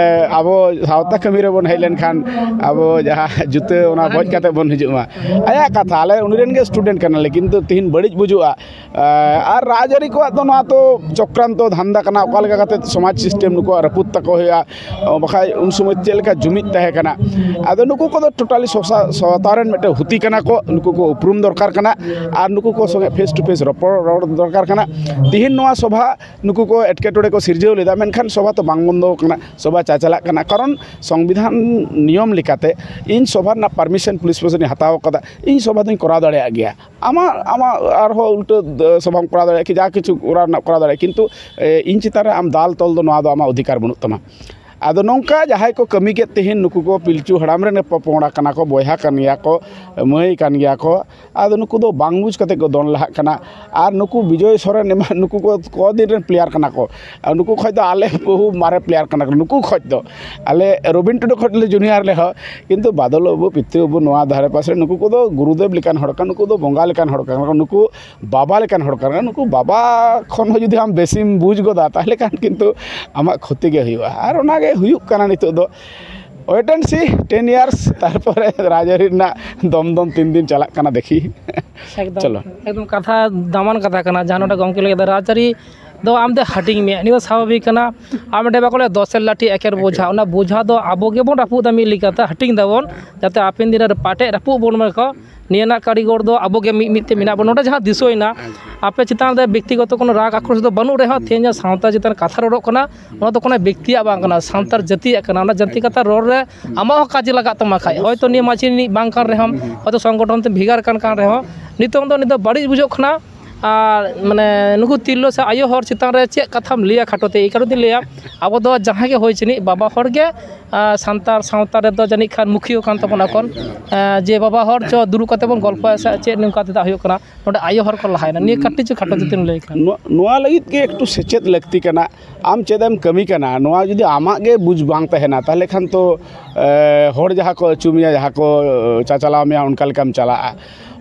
ᱟᱵᱚ ᱥᱟᱶᱛᱟ ᱠᱟᱹᱢᱤ ᱨᱮᱵᱚᱱ ᱦᱮᱡ ᱞᱮᱱᱠᱷᱟᱱ ᱟᱵᱚ ᱡᱟᱦᱟᱸ ᱡᱩᱛᱟᱹ, ᱚᱱᱟ ᱵᱚᱡ ᱠᱟᱛᱮ ᱵᱚᱱ ᱦᱤᱡᱩᱜ ᱢᱟ᱾ ᱟᱭᱟᱜ ᱠᱟᱛᱷᱟ, ᱟᱞᱮ ᱩᱱᱤ ᱨᱮᱱ ᱜᱮ student ᱠᱟᱱᱟᱞᱮ, ᱠᱤᱱᱛᱩ ᱛᱤᱦᱤᱧ ᱵᱟᱹᱲᱤᱡ ᱵᱩᱡᱩᱜᱼᱟ᱾ ᱮ, ᱟᱨ ᱨᱟᱡᱽᱟᱹᱨᱤ ᱠᱚᱣᱟᱜ ᱫᱚ ᱱᱚᱣᱟ ᱛᱚ ᱪᱚᱠᱨᱟᱱᱛᱚ ᱫᱷᱟᱱᱫᱟ ᱠᱟᱱᱟ, ᱚᱠᱟ ᱞᱮᱠᱟ ᱠᱟᱛᱮ ᱥᱚᱢᱟᱡᱽ system ᱱᱩᱠᱩᱣᱟᱜ ᱨᱟᱹᱯᱩᱫ ᱛᱟᱠᱚ ᱦᱩᱭᱩᱜᱼᱟ, ᱵᱟᱠᱷᱟᱡ ᱩᱱ ᱥᱚᱢᱚᱭ ᱪᱮᱫ ᱞᱮᱠᱟ ᱡᱩᱢᱤᱫ ᱛᱟᱦᱮᱸ ᱠᱟᱱᱟ᱾ ᱟᱫᱚ ᱱᱩᱠᱩ ᱠᱚᱫᱚ totally ᱥᱚᱥᱟ-, ᱥᱟᱶᱛᱟ ᱨᱮᱱ ᱢᱤᱫᱴᱮᱱ ᱦᱩᱛᱤ ᱠᱟᱱᱟ ᱠᱚ, ᱱᱩᱠᱩ ᱠᱚ ᱩᱯᱨᱩᱢ ᱫᱚᱨᱠᱟᱨ ᱠᱟᱱᱟ, ᱟᱨ ᱱᱩᱠᱩ ᱠᱚ ᱥᱚᱸᱜᱮ face to face ᱨᱚᱯᱚᱲ, ᱨᱚᱲ ᱫᱚᱨᱠᱟᱨ ᱠᱟᱱᱟ᱾ ᱛᱤᱦᱤᱧ ᱱᱚᱣᱟ ᱥᱚᱵᱷᱟ ᱱᱩᱠᱩ ᱠᱚ ᱮᱴᱠᱮᱴᱚᱬᱮ ᱠᱚ ᱥᱤᱨᱡᱟᱹᱣ ᱞᱮᱫᱟ, ᱢᱮᱱᱠᱷᱟᱱ ᱥᱚᱵᱷᱟ ᱛᱚ ᱵᱟᱝ ᱵᱚᱱᱫᱚ ᱠᱟᱱᱟ, ᱥᱚᱵᱷᱟ ᱪᱟᱪᱟᱞᱟᱜ ᱠᱟᱱᱟ᱾ ᱠᱟᱨᱚᱱ ᱥᱚᱝᱵᱤᱫᱷᱟᱱ ᱱᱤᱭᱚᱢ ᱞᱮᱠᱟᱛᱮ ᱤᱧ ᱥᱚᱵᱷᱟ ᱨᱮᱱᱟᱜ permission ᱯᱩᱞᱤᱥ ᱯᱨᱚᱥᱟᱥᱚᱱᱤᱧ ᱦᱟᱛᱟᱣ ᱠᱟᱫᱟ, ᱤᱧ ᱥᱚᱵᱷᱟ ᱫᱚᱧ ᱠᱚᱨᱟᱣ ᱫᱟᱲᱮᱭᱟᱜ ᱜᱮᱭᱟ᱾ ᱟᱢᱟᱜ, ᱟᱢᱟᱜ ᱟᱨᱦᱚᱸ ᱩᱞᱴᱟᱹ ᱫ-, ᱥᱚᱵᱷᱟᱢ ᱠᱚᱨᱟᱣ ᱫᱟᱲᱮᱭᱟᱜᱼᱟ, ᱠᱤ ᱡᱟ ᱠᱤᱪᱷᱩ ᱠᱚᱨᱟᱣ ᱨᱮᱱᱟᱜ ᱠᱚᱨᱟᱣ ᱫᱟᱲᱮᱭᱟᱜᱼᱟ, ᱠᱤᱱᱛᱩ, ᱮ, ᱤᱧ ᱪᱮᱛᱟᱱ ᱨᱮ ᱟᱢ ᱫᱟᱞ ᱛᱚᱞ ᱫᱚ, ᱱᱚᱣᱟ ᱫᱚ ᱟᱢᱟᱜ ᱚᱫᱷᱤᱠᱟᱨ ᱵᱟᱹᱱᱩᱜ ᱛᱟᱢᱟ᱾ ᱟᱫᱚ ᱱᱚᱝᱠᱟ ᱡᱟᱦᱟᱸᱭ ᱠᱚ ᱠᱟᱹᱢᱤ ᱠᱮᱫ, ᱛᱮᱦᱮᱧ ᱱᱩᱠᱩ ᱠᱚ ᱯᱤᱞᱪᱩ ᱦᱟᱲᱟᱢ ᱨᱮᱱ ᱯᱚᱯᱚᱝᱲᱟ ᱠᱟᱱᱟ ᱠᱚ, ᱵᱚᱭᱦᱟ ᱠᱟᱱ ᱜᱮᱭᱟ ᱠᱚ, ᱢᱟᱹᱭ ᱠᱟᱱ ᱜᱮᱭᱟ ᱠᱚ, ᱟᱫᱚ ᱱᱩᱠᱩ ᱫᱚ ᱵᱟᱝ ᱵᱩᱡᱽ ᱠᱟᱛᱮ ᱠᱚ ᱫᱚᱱ ᱞᱟᱦᱟᱜ ᱠᱟᱱᱟ᱾ ᱟᱨ ᱱᱩᱠᱩ ᱵᱤᱡᱚᱭ ᱥᱚᱨᱮᱱ ᱮᱢᱟᱱ, ᱱᱩᱠᱩ ᱠᱚ ᱠᱚᱫᱤᱱ ᱨᱮᱱ player ᱠᱟᱱᱟ ᱠᱚ, ᱟᱨ ᱱᱩᱠᱩ ᱠᱷᱚᱡ ᱫᱚ ᱟᱞᱮ ᱵᱚᱦᱩ ᱢᱟᱨᱮ player ᱠᱟᱱᱟ ᱠᱚ, ᱱᱩᱠᱩ ᱠᱷᱚᱡ ᱫᱚ ᱟᱞᱮ ᱨᱚᱵᱤᱱ ᱴᱩᱰᱩ ᱠᱷᱚᱡ ᱞᱮ junior ᱞᱮᱦᱚᱸ, ᱠᱤᱱᱛᱩ ᱵᱟᱫᱚᱞ ᱵᱟᱹᱵᱩ, ᱯᱤᱛᱟᱹ ᱵᱟᱹᱵᱩ, ᱱᱚᱣᱟ ᱫᱷᱟᱨᱮ ᱯᱟᱥᱮ ᱨᱮ ᱱᱩᱠᱩ ᱠᱚᱫᱚ ᱜᱩᱨᱩᱫᱮᱵ ᱞᱮᱠᱟᱱ ᱦᱚᱲ ᱠᱟᱱᱟ, ᱱᱩᱠᱩ ᱫᱚ ᱵᱚᱸᱜᱟ ᱞᱮᱠᱟᱱ ᱦᱚᱲ ᱠᱟᱱᱟ, ᱱᱩᱠᱩ ᱵᱟᱵᱟ ᱞᱮᱠᱟᱱ ᱦᱚᱲ ᱠᱟᱱᱟ᱾ ᱱᱩᱠᱩ ᱵᱟᱵᱟ ᱠᱷᱚᱱ ᱦᱚᱸ ᱡᱩᱫᱤ ᱟᱢ ᱵᱮᱥᱤᱢ ᱵᱩᱡᱽ ᱜᱚᱫᱟ, ᱛᱟᱦᱚᱞᱮ ᱠᱷᱟᱱ ᱠᱤᱱᱛᱩ ᱟᱢᱟᱜ ᱠᱷᱚᱛᱤ ᱜᱮ ᱦᱩᱭᱩᱜᱼᱟ᱾ ᱟᱨ ᱚᱱᱟ ᱜᱮ ᱦᱩᱭᱩᱜ ᱠᱟᱱᱟ ᱱᱤᱛᱚᱜ ᱫᱚ᱾ Wait and see, ten years, ᱛᱟᱨᱯᱚᱨᱮ ᱨᱟᱡᱽᱟᱹᱨᱤ ᱨᱮᱱᱟᱜ ᱫᱚᱢ ᱫᱚᱢ ᱛᱤᱱ ᱫᱤᱱ ᱪᱟᱞᱟᱜ ᱠᱟᱱᱟ, ᱫᱮᱠᱷᱤ᱾ ᱮᱠᱫᱚᱢ, ᱪᱚᱞᱚ᱾ ᱮᱠᱫᱚᱢ ᱠᱟᱛᱷᱟ, ᱫᱟᱢᱟᱱ ᱠᱟᱛᱷᱟ ᱠᱟᱱᱟ, ᱡᱟᱦᱟᱸ ᱱᱚᱰᱮ ᱜᱚᱢᱠᱮ ᱞᱟᱹᱭ ᱠᱮᱫᱟ, ᱨᱟᱡᱽᱟᱹᱨᱤ ᱫᱚ ᱟᱢ ᱫᱚ ᱦᱟᱹᱴᱤᱧ ᱢᱮ, ᱱᱤᱭᱟᱹ ᱫᱚ ᱥᱟᱵᱷᱟᱵᱤᱠ ᱠᱟᱱᱟ᱾ ᱟᱨ ᱢᱤᱫᱴᱮᱱ ᱵᱟᱠᱚ ᱞᱟᱹᱭᱟ, ᱫᱚᱥᱮᱨ ᱞᱟᱴᱷᱤ ᱮᱠᱮᱨ ᱵᱚᱡᱷᱟ, ᱚᱱᱟ ᱵᱚᱡᱷᱟ ᱫᱚ ᱟᱵᱚ ᱜᱮᱵᱚᱱ ᱨᱟᱹᱯᱩᱫ ᱫᱟ ᱢᱤᱫ ᱞᱮᱠᱟᱛᱮ, ᱦᱟᱹᱴᱤᱧ ᱫᱟᱵᱚᱱ, ᱡᱟᱛᱮ ᱦᱟᱯᱮᱱ ᱫᱤᱱ ᱨᱮ ᱯᱟᱴᱮᱡ ᱨᱟᱹᱯᱩᱫ ᱵᱚᱱ ᱢᱮ ᱠᱚ᱾ ᱱᱤᱭᱟᱹ ᱨᱮᱱᱟᱜ ᱠᱟᱹᱨᱤᱜᱚᱨ ᱫᱚ ᱟᱵᱚ ᱜᱮ ᱢᱤᱫ ᱢᱤᱫ ᱛᱮ ᱢᱮᱱᱟᱜ ᱵᱚᱱ᱾ ᱱᱚᱰᱮ ᱡᱟᱦᱟᱸ ᱫᱤᱥᱟᱹᱭᱮᱱᱟ, ᱟᱯᱮ ᱪᱮᱛᱟᱱ ᱨᱮ ᱵᱮᱠᱛᱤᱜᱚᱛᱚ ᱠᱳᱱᱳ ᱨᱟᱜᱽ ᱟᱠᱨᱳᱥ ᱫᱚ ᱵᱟᱹᱱᱩᱜ ᱨᱮᱦᱚᱸ, ᱛᱮᱦᱮᱧ ᱥᱟᱶᱛᱟ ᱪᱮᱛᱟᱱ ᱠᱟᱛᱷᱟ ᱨᱚᱲᱚᱜ ᱠᱟᱱᱟ, ᱱᱚᱣᱟ ᱫᱚ ᱠᱳᱱᱳ ᱵᱮᱠᱛᱤᱭᱟᱜ ᱵᱟᱝ ᱠᱟᱱᱟ, ᱥᱟᱱᱛᱟᱲ ᱡᱟᱹᱛᱤᱭᱟᱜ ᱠᱟᱱᱟ᱾ ᱚᱱᱟ ᱡᱟᱹᱛᱤ ᱠᱟᱛᱷᱟ ᱨᱚᱲ ᱨᱮ ᱟᱢᱟᱜ ᱦᱚᱸ ᱠᱟᱡᱮ ᱞᱟᱜᱟᱜ ᱛᱟᱢᱟ ᱠᱷᱟᱡ, ᱦᱚᱭᱛᱳ ᱱᱤᱭᱟᱹ ᱢᱟᱹᱡᱷᱤ ᱨᱤᱱᱤᱡ ᱵᱟᱝ ᱠᱟᱱ ᱨᱮᱦᱚᱸ, ᱦᱚᱭᱛᱳ ᱥᱚᱝᱜᱚᱴᱷᱚᱱ ᱛᱮ ᱵᱷᱮᱜᱟᱨ ᱠᱟᱱ, ᱠᱟᱱ ᱨᱮᱦᱚᱸ, ᱱᱤᱛᱚᱝ ᱫᱚ ᱱᱤᱛ ᱫᱚ ᱵᱟᱹᱲᱤᱡ ᱵᱩᱡᱷᱟᱹᱜ ᱠᱟᱱᱟ᱾ ᱟᱨ ᱢᱟᱱᱮ ᱱᱩᱠᱩ ᱛᱤᱨᱞᱟᱹ ᱥᱮ ᱟᱭᱳ ᱦᱚᱲ ᱪᱮᱛᱟᱱ ᱨᱮ ᱪᱮᱫ ᱠᱟᱛᱷᱟᱢ ᱞᱟᱹᱭᱟ? ᱠᱷᱟᱴᱚ ᱛᱮ ᱮᱭ ᱠᱟᱨᱚᱱ ᱛᱮᱧ ᱞᱟᱹᱭᱟ, ᱟᱵᱚ ᱫᱚ ᱡᱟᱦᱟᱸᱭ ᱜᱮ ᱦᱩᱭ ᱪᱩᱱᱤᱡ, ᱵᱟᱵᱟ ᱦᱚᱲ ᱜᱮ, ᱟᱨ ᱥᱟᱱᱛᱟᱲ ᱥᱟᱶᱛᱟ ᱨᱮᱫᱚ ᱡᱟᱹᱱᱤᱡ ᱠᱷᱟᱱ ᱢᱩᱠᱷᱤᱭᱟᱹ ᱠᱟᱱ ᱛᱟᱵᱚᱱᱟ ᱮᱠᱷᱚᱱ, ᱟᱨ ᱡᱮ ᱵᱟᱵᱟ ᱦᱚᱲ ᱪᱚ ᱫᱩᱲᱩᱵ ᱠᱟᱛᱮ ᱵᱚᱱ ᱜᱚᱞᱯᱚᱭᱟ ᱥᱮ ᱪᱮᱫ ᱱᱚᱝᱠᱟ ᱪᱮᱫᱟᱜ ᱦᱩᱭᱩᱜ ᱠᱟᱱᱟ, ᱱᱚᱰᱮ ᱟᱭᱳ ᱦᱚᱲ ᱠᱚ ᱞᱟᱦᱟᱭᱮᱱᱟ᱾ ᱱᱤᱭᱟᱹ ᱠᱟᱹᱴᱤᱡ ᱪᱚ ᱠᱷᱟᱴᱚ ᱡᱩᱫᱤᱢ ᱞᱟᱹᱭ ᱠᱷᱟᱱ᱾ ᱱᱚᱣᱟ, ᱱᱚᱣᱟ ᱞᱟᱹᱜᱤᱫ ᱜᱮ ᱮᱠᱴᱩ ᱥᱮᱪᱮᱫ ᱞᱟᱹᱠᱛᱤ ᱠᱟᱱᱟ᱾ ᱟᱢ ᱪᱮᱫ ᱮᱢ ᱠᱟᱹᱢᱤ ᱠᱟᱱᱟ, ᱱᱚᱣᱟ ᱡᱩᱫᱤ ᱟᱢᱟᱜ ᱜᱮ ᱵᱩᱡᱽ ᱵᱟᱝ ᱛᱟᱦᱮᱱᱟ, ᱛᱟᱦᱚᱞᱮ ᱠᱷᱟᱱ ᱛᱚ, ᱮ, ᱦᱚᱲ ᱡᱟᱦᱟᱸ ᱠᱚ ᱟᱹᱪᱩ ᱢᱮᱭᱟ, ᱡᱟᱦᱟᱸ ᱠᱚ ᱪᱟᱪᱟᱞᱟᱣ ᱢᱮᱭᱟ, ᱚᱱᱠᱟ ᱞᱮᱠᱟᱢ ᱪᱟᱞᱟᱜᱼᱟ᱾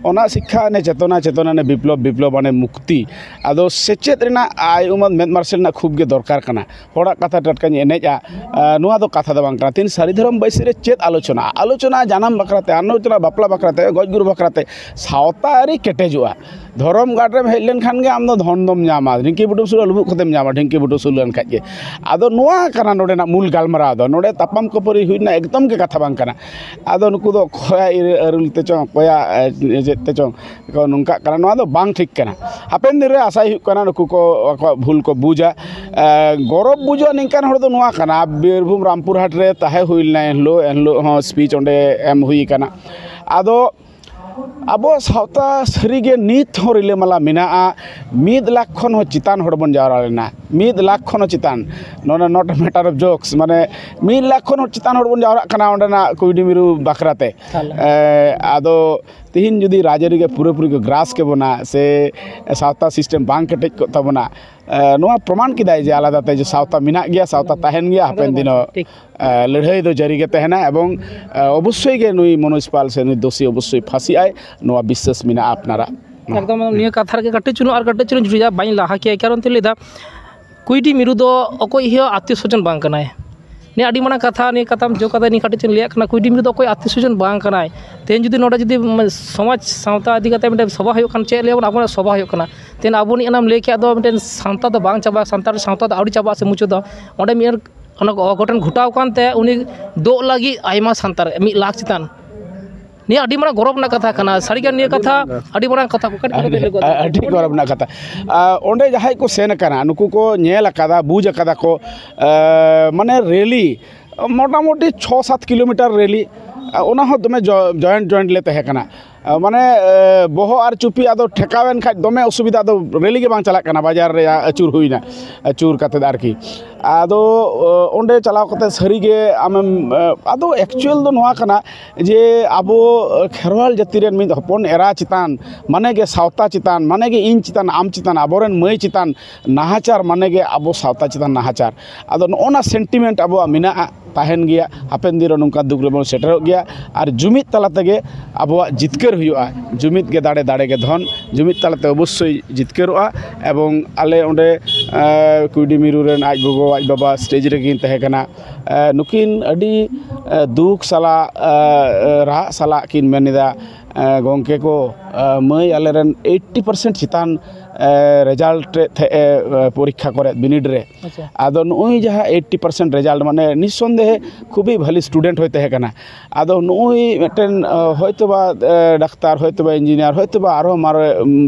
ᱚᱱᱟ ᱥᱤᱠᱠᱷᱟ ᱚᱱᱮ ᱪᱮᱛᱚᱱᱟ, ᱪᱮᱛᱚᱱᱟ ᱚᱱᱮ ᱵᱤᱯᱞᱚᱵ, ᱵᱤᱯᱞᱚᱵ ᱢᱟᱱᱮ ᱢᱩᱠᱛᱤ᱾ ᱟᱫᱚ ᱥᱮᱪᱮᱫ ᱨᱮᱱᱟᱜ ᱟᱭ ᱩᱢᱟᱹᱱ ᱢᱮᱫ ᱢᱟᱨᱥᱟᱞ ᱨᱮᱱᱟᱜ ᱠᱷᱩᱵ ᱜᱮ ᱫᱚᱨᱠᱟᱨ ᱠᱟᱱᱟ᱾ ᱦᱚᱲᱟᱜ ᱠᱟᱛᱷᱟ ᱴᱟᱴᱠᱟᱧ ᱮᱱᱮᱡᱼᱟ, ᱟᱨ ᱱᱚᱣᱟ ᱫᱚ ᱠᱟᱛᱷᱟ ᱫᱚ ᱵᱟᱝ ᱠᱟᱱᱟ᱾ ᱛᱤᱦᱤᱧ ᱥᱟᱹᱨᱤ ᱫᱷᱚᱨᱚᱢ ᱵᱟᱹᱭᱥᱤ ᱨᱮ ᱪᱮᱫ ᱟᱞᱳᱪᱚᱱᱟ? ᱟᱞᱳᱪᱚᱱᱟ ᱡᱟᱱᱟᱢ ᱵᱟᱠᱷᱨᱟ ᱛᱮ, ᱟᱞᱳᱪᱚᱱᱟ ᱵᱟᱯᱞᱟ ᱵᱟᱠᱷᱨᱟ ᱛᱮ, ᱜᱚᱡ ᱜᱩᱨ ᱵᱟᱠᱷᱨᱟ ᱛᱮ, ᱥᱟᱶᱛᱟ ᱟᱹᱨᱤ ᱠᱮᱴᱮᱡᱚᱜᱼᱟ᱾ ᱫᱷᱚᱨᱚᱢ ᱜᱟᱲ ᱨᱮᱢ ᱦᱮᱡ ᱞᱮᱱᱠᱷᱟᱱ ᱜᱮ ᱟᱢ ᱫᱚ ᱫᱷᱚᱱ ᱫᱚᱢ ᱧᱟᱢᱟ, ᱰᱷᱤᱝᱠᱤ ᱵᱩᱴᱟᱹ ᱥᱩᱨ ᱨᱮ ᱞᱩᱵᱩᱜ ᱠᱟᱛᱮᱢ ᱧᱟᱢᱟ, ᱰᱷᱤᱝᱠᱤ ᱵᱩᱴᱟᱹ ᱥᱩᱨ ᱞᱮᱱᱠᱷᱟᱡ ᱜᱮ᱾ ᱟᱫᱚ ᱱᱚᱣᱟ ᱠᱟᱱᱟ ᱱᱚᱰᱮᱱᱟᱜ ᱢᱩᱞ ᱜᱟᱞᱢᱟᱨᱟᱣ ᱫᱚ᱾ ᱱᱚᱰᱮ ᱛᱟᱯᱟᱢ ᱠᱷᱟᱹᱯᱟᱹᱨᱤ ᱦᱩᱭ ᱨᱮᱱᱟᱜ ᱮᱠᱫᱚᱢ ᱜᱮ ᱠᱟᱛᱷᱟ ᱵᱟᱝ ᱠᱟᱱᱟ᱾ ᱟᱫᱚ ᱱᱩᱠᱩ ᱫᱚ ᱚᱠᱚᱭᱟᱜ ᱤᱨ-, ᱟᱹᱨᱩᱞ ᱛᱮᱪᱚᱝ, ᱚᱠᱚᱭᱟᱜ, ᱮ, ᱪᱮᱫ ᱛᱮᱪᱚᱝ ᱠᱚ ᱱᱚᱝᱠᱟᱜ ᱠᱟᱱᱟ, ᱱᱚᱣᱟ ᱫᱚ ᱵᱟᱝ ᱴᱷᱤᱠ ᱠᱟᱱᱟ᱾ ᱦᱟᱯᱮᱱ ᱫᱤᱱ ᱨᱮ ᱟᱥᱟᱭ ᱦᱩᱭᱩᱜ ᱠᱟᱱᱟ ᱱᱩᱠᱩ ᱠᱚ ᱟᱠᱚᱣᱟᱜ ᱵᱷᱩᱞ ᱠᱚ ᱵᱩᱡᱟ᱾ ᱮ, ᱜᱚᱨᱚᱵᱽ ᱵᱩᱡᱟᱹᱜ ᱱᱤᱝᱠᱟᱱ ᱦᱚᱲ ᱫᱚ ᱱᱚᱣᱟ ᱠᱟᱱᱟ, ᱵᱤᱨᱵᱷᱩᱢ ᱨᱟᱢᱯᱩᱨ ᱦᱟᱴ ᱨᱮ ᱛᱟᱦᱮᱸ ᱦᱩᱭ ᱞᱮᱱᱟ ᱮᱱᱦᱤᱞᱳᱜ, ᱮᱱᱦᱤᱞᱳᱜ ᱦᱚᱸ ᱥᱯᱤᱪ ᱚᱸᱰᱮ ᱮᱢ ᱦᱩᱭ ᱠᱟᱱᱟ᱾ ᱟᱫᱚ ᱟᱵᱚ ᱥᱟᱶᱛᱟ ᱥᱟᱹᱨᱤᱜᱮ ᱱᱤᱛ ᱦᱚᱸ ᱨᱤᱞᱟᱹᱢᱟᱞᱟ ᱢᱮᱱᱟᱜᱼᱟ᱾ ᱢᱤᱫ ᱞᱟᱠᱷ ᱠᱷᱚᱱ ᱦᱚᱸ ᱪᱮᱛᱟᱱ ᱦᱚᱲ ᱵᱚᱱ ᱡᱟᱣᱨᱟ ᱞᱮᱱᱟ, ᱢᱤᱫ ᱞᱟᱠᱷ ᱠᱷᱚᱱ ᱦᱚᱸ ᱪᱮᱛᱟᱱ, ᱱᱚᱰᱮ not a matter of jokes, ᱢᱟᱱᱮ ᱢᱤᱫ ᱞᱟᱠᱷ ᱠᱷᱚᱱ ᱦᱚᱸ ᱪᱮᱛᱟᱱ ᱦᱚᱲ ᱵᱚᱱ ᱡᱟᱣᱨᱟᱜ ᱠᱟᱱᱟ ᱚᱸᱰᱮᱱᱟᱜ ᱠᱩᱭᱰᱤ ᱢᱤᱨᱩ ᱵᱟᱠᱷᱨᱟ ᱛᱮ᱾ ᱛᱟᱦᱞᱮ᱾ ᱮ, ᱟᱫᱚ ᱛᱤᱦᱤᱧ ᱡᱩᱫᱤ ᱨᱟᱡᱽᱟᱹᱨᱤ ᱜᱮ ᱯᱩᱨᱟᱹᱯᱩᱨᱤ ᱠᱚ ᱜᱨᱟᱥ ᱠᱮᱵᱚᱱᱟ ᱥᱮ ᱥᱟᱶᱛᱟ ᱥᱤᱥᱴᱮᱢ ᱵᱟᱝ ᱠᱮᱴᱮᱡ ᱠᱚᱜ ᱛᱟᱵᱚᱱᱟ, ᱮ, ᱱᱚᱣᱟ ᱯᱨᱚᱢᱟᱱ ᱠᱮᱫᱟᱭ ᱡᱮ ᱟᱞᱟᱫᱟ ᱛᱮ ᱡᱮ ᱥᱟᱶᱛᱟ ᱢᱮᱱᱟᱜ ᱜᱮᱭᱟ, ᱥᱟᱶᱛᱟ ᱛᱟᱦᱮᱱ ᱜᱮᱭᱟ, ᱦᱟᱯᱮᱱ ᱫᱤᱱ ᱦᱚᱸ, ᱴᱷᱤᱠ᱾ ᱮ, ᱞᱟᱹᱲᱦᱟᱹᱭ ᱫᱚ ᱡᱟᱹᱨᱤ ᱜᱮ ᱛᱟᱦᱮᱱᱟ ᱮᱵᱚᱝ, ᱮ, ᱚᱵᱚᱥᱥᱳᱭ ᱜᱮ ᱱᱩᱭ ᱢᱚᱱᱳᱡᱽ ᱯᱟᱞ ᱥᱮ ᱱᱩᱭ ᱫᱳᱥᱤ ᱚᱵᱚᱥᱥᱳᱭ ᱯᱷᱟᱸᱥᱤᱜ ᱟᱭ, ᱱᱚᱣᱟ ᱵᱤᱥᱥᱟᱹᱥ ᱢᱮᱱᱟᱜᱼᱟ ᱟᱯᱱᱟᱨᱟᱜ᱾ ᱮᱠᱫᱚᱢ ᱱᱤᱭᱟᱹ ᱠᱟᱛᱷᱟ ᱨᱮᱜᱮ ᱠᱟᱹᱴᱤᱡ ᱪᱩᱞᱩᱝ ᱟᱨ ᱠᱟᱹᱴᱤᱡ ᱪᱩᱞᱩᱝ ᱡᱩᱴᱤᱡᱟ ᱵᱟᱹᱧ ᱞᱟᱦᱟ ᱠᱮᱭᱟ, ᱠᱟᱨᱚᱱ ᱛᱮ ᱞᱟᱹᱭᱫᱟ ᱠᱩᱭᱰᱤ ᱢᱤᱨᱩ ᱫᱚ ᱚᱠᱚᱭ ᱦᱚᱸ ᱟᱛᱤᱭᱚ ᱥᱚᱡᱚᱱ ᱵᱟᱝ ᱠᱟᱱᱟᱭ᱾ ᱱᱤᱭᱟᱹ ᱟᱹᱰᱤ ᱢᱟᱨᱟᱝ ᱠᱟᱛᱷᱟ, ᱱᱤᱭᱟᱹ ᱠᱟᱛᱷᱟᱢ ᱡᱚ ᱠᱟᱛᱮ ᱱᱤᱭᱟᱹ ᱠᱟᱹᱴᱤᱡ ᱪᱩᱞᱩᱝ ᱞᱟᱹᱭᱟᱜ ᱠᱟᱱᱟ, ᱠᱩᱭᱰᱤ ᱢᱤᱨᱩ ᱫᱚ ᱚᱠᱚᱭ ᱟᱛᱤᱭᱚ ᱥᱚᱡᱚᱱ ᱵᱟᱝ ᱠᱟᱱᱟᱭ᱾ ᱛᱮᱦᱮᱧ ᱡᱩᱫᱤ ᱱᱚᱰᱮ ᱡᱩᱫᱤ ᱥᱚᱢᱟᱡᱽ ᱥᱟᱶᱛᱟ ᱤᱫᱤ ᱠᱟᱛᱮ ᱢᱤᱫᱴᱮᱱ ᱥᱚᱵᱷᱟ ᱦᱩᱭᱩᱜ ᱠᱷᱟᱱ, ᱪᱮᱫ ᱞᱟᱹᱭ ᱟᱵᱚᱱ, ᱟᱵᱚᱱᱟᱜ ᱥᱚᱵᱷᱟ ᱦᱩᱭᱩᱜ ᱠᱟᱱᱟ, ᱛᱮᱦᱮᱧ ᱟᱵᱚ ᱱᱤᱭᱟᱹ ᱮᱢ ᱞᱟᱹᱭ ᱠᱮᱫ ᱫᱚ ᱢᱤᱫᱴᱮᱱ ᱥᱟᱶᱛᱟ ᱫᱚ ᱵᱟᱝ ᱪᱟᱵᱟᱜᱼᱟ, ᱥᱟᱱᱛᱟᱲ ᱥᱟᱶᱛᱟ ᱫᱚ ᱟᱹᱣᱨᱤ ᱪᱟᱵᱟᱜᱼᱟ ᱥᱮ ᱢᱩᱪᱟᱹᱫᱚᱜᱼᱟ᱾ ᱚᱸᱰᱮ ᱢᱤᱫ ᱚᱱᱟ ᱠᱚ ᱚᱜᱷᱚᱴᱚᱱ ᱜᱷᱚᱴᱟᱣ ᱠᱟᱱᱛᱮ ᱩᱱᱤ ᱫᱳᱜ ᱞᱟᱹᱜᱤᱫ ᱟᱭᱢᱟ ᱥᱟᱱᱛᱟᱲ ᱢᱤᱫ ᱞᱟᱠᱷ ᱪᱮᱛᱟᱱ᱾ ᱱᱤᱭᱟᱹ ᱟᱹᱰᱤ ᱢᱟᱨᱟᱝ ᱜᱚᱨᱚᱵᱽ ᱨᱮᱱᱟᱜ ᱠᱟᱛᱷᱟ ᱠᱟᱱᱟ, ᱥᱟᱹᱨᱤᱜᱮ ᱱᱤᱭᱟᱹ ᱠᱟᱛᱷᱟ ᱟᱹᱰᱤ ᱢᱟᱨᱟᱝ ᱠᱟᱛᱷᱟ ᱠᱚ ᱠᱟᱹᱴᱤᱡ ᱠᱟᱹᱴᱤᱡ ᱞᱟᱹᱭ ᱜᱚᱫ ᱟᱹᱰᱤ ᱜᱚᱨᱚᱵᱽ ᱨᱮᱱᱟᱜ ᱠᱟᱛᱷᱟ᱾ ᱟᱨ ᱚᱸᱰᱮ ᱡᱟᱦᱟᱸᱭ ᱠᱚ ᱥᱮᱱ ᱟᱠᱟᱱᱟ, ᱱᱩᱠᱩ ᱠᱚ ᱧᱮᱞ ᱟᱠᱟᱫᱟ, ᱵᱩᱡᱽ ᱟᱠᱟᱫᱟ ᱠᱚ, ᱟᱨ ᱢᱟᱱᱮ ᱨᱮᱞᱤ ᱢᱚᱴᱟᱢᱩᱴᱤ ᱪᱷᱚ ᱥᱟᱛ ᱠᱤᱞᱳᱢᱤᱴᱟᱨ ᱨᱮᱞᱤ, ᱟᱨ ᱚᱱᱟ ᱦᱚᱸ ᱫᱚᱢᱮ ᱡᱚ-, ᱡᱚᱭᱮᱱᱴ ᱡᱚᱭᱮᱱᱴ ᱞᱮ ᱛᱟᱦᱮᱸ ᱠᱟᱱᱟ᱾ ᱟᱨ ᱢᱟᱱᱮ, ᱟᱨ ᱵᱚᱦᱚᱜ ᱟᱨ ᱪᱩᱯᱤ ᱟᱫᱚ ᱴᱷᱮᱠᱟᱣᱮᱱ ᱠᱷᱟᱡ ᱫᱚᱢᱮ ᱚᱥᱩᱵᱤᱫᱷᱟ, ᱟᱫᱚ ᱨᱮᱞᱤ ᱜᱮ ᱵᱟᱝ ᱪᱟᱞᱟᱜ ᱠᱟᱱᱟ, ᱵᱟᱡᱟᱨ ᱨᱮᱭᱟᱜ ᱟᱹᱪᱩᱨ ᱦᱩᱭᱱᱟ, ᱟᱹᱪᱩᱨ ᱠᱟᱛᱮᱫ ᱟᱨᱠᱤ᱾ ᱟᱫᱚ ᱚᱸᱰᱮ ᱪᱟᱞᱟᱣ ᱠᱟᱛᱮ ᱥᱟᱹᱨᱤᱜᱮ ᱟᱢᱮᱢ, ᱟᱫᱚ ᱮᱠᱪᱩᱭᱮᱞ ᱫᱚ ᱱᱚᱣᱟ ᱠᱟᱱᱟ ᱡᱮ ᱟᱵᱚ ᱠᱷᱮᱨᱣᱟᱞ ᱡᱟᱹᱛᱤ ᱨᱮᱱ ᱢᱤᱫ ᱦᱚᱯᱚᱱ ᱮᱨᱟ ᱪᱮᱛᱟᱱ, ᱢᱟᱱᱮ ᱜᱮ ᱥᱟᱶᱛᱟ ᱪᱮᱛᱟᱱ, ᱢᱟᱱᱮ ᱜᱮ ᱤᱧ ᱪᱮᱛᱟᱱ, ᱟᱢ ᱪᱮᱛᱟᱱ, ᱟᱵᱚᱨᱮᱱ ᱢᱟᱹᱭ ᱪᱮᱛᱟᱱ ᱱᱟᱦᱟᱪᱟᱨ, ᱢᱟᱱᱮ ᱜᱮ ᱟᱵᱚ ᱥᱟᱶᱛᱟ ᱪᱮᱛᱟᱱ ᱱᱟᱦᱟᱪᱟᱨ᱾ ᱟᱫᱚ ᱱᱚᱜᱼᱚ ᱱᱟ ᱥᱮᱱᱴᱤᱢᱮᱱᱴ ᱟᱵᱚᱣᱟᱜ ᱢᱮᱱᱟᱜᱼᱟ, ᱛᱟᱦᱮᱱ ᱜᱮᱭᱟ, ᱦᱟᱯᱮᱱ ᱫᱤᱱ ᱨᱮ ᱱᱚᱝᱠᱟ ᱫᱩᱠ ᱨᱮᱵᱚᱱ ᱥᱮᱴᱮᱨᱚᱜ ᱜᱮᱭᱟ᱾ ᱟᱨ ᱡᱩᱢᱤᱫ ᱛᱟᱞᱟ ᱛᱮᱜᱮ ᱟᱵᱚᱣᱟᱜ ᱡᱤᱛᱠᱟᱹᱨ ᱦᱩᱭᱩᱜᱼᱟ᱾ ᱡᱩᱢᱤᱫ ᱜᱮ ᱫᱟᱲᱮ, ᱫᱟᱲᱮ ᱜᱮ ᱫᱷᱚᱱ᱾ ᱡᱩᱢᱤᱫ ᱛᱟᱞᱟᱛᱮ ᱚᱵᱚᱥᱥᱳᱭ ᱡᱤᱛᱠᱟᱹᱨᱚᱜᱼᱟ᱾ ᱮᱵᱚᱝ ᱟᱞᱮ ᱚᱸᱰᱮ ᱠᱩᱭᱰᱤ ᱢᱤᱨᱩ ᱨᱮᱱ ᱟᱡ ᱜᱚᱜᱚ ᱟᱡ ᱵᱟᱵᱟ ᱥᱴᱮᱡᱽ ᱨᱮᱠᱤᱱ ᱛᱟᱦᱮᱸ ᱠᱟᱱᱟ᱾ ᱱᱩᱠᱤᱱ ᱟᱹᱰᱤ ᱫᱩᱠ ᱥᱟᱞᱟᱜ, ᱨᱟᱜ ᱥᱟᱞᱟᱜ ᱠᱤᱱ ᱢᱮᱱ ᱮᱫᱟ, ᱜᱚᱢᱠᱮ ᱠᱚ, ᱢᱟᱹᱭ ᱟᱞᱮᱨᱮᱱ ᱮᱭᱤᱴᱴᱤ ᱯᱟᱨᱥᱮᱱᱴ ᱪᱮᱛᱟᱱ ᱨᱮᱡᱟᱞᱴ ᱯᱚᱨᱤᱠᱠᱷᱟ ᱠᱚᱨᱮ, ᱵᱤᱱᱤᱰ ᱨᱮ᱾ ᱟᱪᱪᱷᱟ᱾ ᱟᱫᱚ ᱱᱩᱜᱼᱩᱭ ᱡᱟᱦᱟᱸ ᱮᱭᱤᱴᱴᱤ ᱯᱟᱨᱥᱮᱱᱴ ᱨᱮᱡᱟᱞᱴ, ᱢᱟᱱᱮ ᱱᱤᱥᱥᱚᱱᱫᱮᱦᱮ ᱠᱷᱩᱵᱤ ᱵᱷᱟᱞᱤ ᱥᱴᱩᱰᱮᱱᱴ ᱦᱚᱭ ᱛᱟᱦᱮᱸ ᱠᱟᱱᱟ᱾ ᱟᱫᱚ ᱱᱩᱜᱼᱩᱭ ᱢᱤᱫᱴᱮᱱ ᱦᱚᱭᱛᱳ ᱵᱟ ᱰᱟᱠᱛᱟᱨ, ᱦᱚᱭᱛᱳ ᱵᱟ ᱤᱧᱡᱤᱱᱤᱭᱟᱨ, ᱦᱚᱭᱛᱳ ᱵᱟ ᱟᱨᱦᱚᱸ ᱢᱟᱨᱮ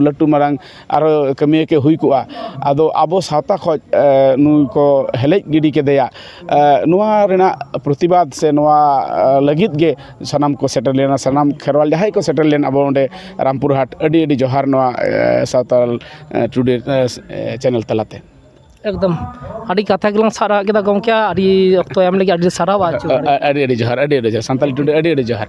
ᱞᱟᱹᱴᱩ ᱢᱟᱨᱟᱝ ᱟᱨᱚ ᱠᱟᱹᱢᱤᱭᱟᱹ ᱠᱚ ᱦᱩᱭ ᱠᱚᱜᱼᱟ᱾ ᱟᱫᱚ ᱟᱵᱚ ᱥᱟᱶᱛᱟ ᱠᱷᱚᱱ ᱱᱩᱭ ᱠᱚ ᱦᱮᱞᱮᱡ ᱜᱤᱰᱤ ᱠᱮᱫᱮᱭᱟ᱾ ᱱᱚᱣᱟ ᱨᱮᱱᱟᱜ ᱯᱨᱚᱛᱤᱵᱟᱫᱽ ᱥᱮ ᱱᱚᱣᱟ ᱞᱟᱹᱜᱤᱫ ᱜᱮ ᱥᱟᱱᱟᱢ ᱠᱚ ᱥᱮᱴᱮᱨ ᱞᱮᱱᱟ, ᱥᱟᱱᱟᱢ ᱠᱷᱮᱨᱣᱟᱞ ᱡᱟᱦᱟᱸᱭ ᱠᱚ ᱥᱮᱴᱮᱨ ᱞᱮᱱ ᱟᱵᱚ ᱚᱸᱰᱮ ᱨᱟᱢᱯᱩᱨᱦᱟᱴ, ᱟᱹᱰᱤ ᱟᱹᱰᱤ ᱡᱚᱦᱟᱨ ᱱᱚᱣᱟ ᱥᱟᱶᱛᱟᱞ ᱴᱩᱰᱮ ᱪᱮᱱᱮᱞ ᱛᱟᱞᱟᱛᱮ᱾ ᱮᱠᱫᱚᱢ ᱟᱹᱰᱤ ᱠᱟᱛᱷᱟ ᱜᱮᱞᱟᱝ ᱥᱟᱨᱟᱣ ᱠᱮᱫᱟ ᱜᱚᱢᱠᱮ, ᱟᱹᱰᱤ ᱚᱠᱛᱚ ᱮᱢ ᱞᱟᱹᱜᱤᱫ ᱟᱹᱰᱤ ᱥᱟᱨᱦᱟᱣ᱾ ᱟᱹᱰᱤ ᱟᱹᱰᱤ ᱡᱚᱦᱟᱨ, ᱟᱹᱰᱤ ᱟᱹᱰᱤ ᱡᱚᱦᱟᱨ, ᱥᱟᱱᱛᱟᱞᱤ ᱴᱩᱰᱮ ᱟᱹᱰᱤ ᱟᱹᱰᱤ ᱡᱚᱦᱟᱨ᱾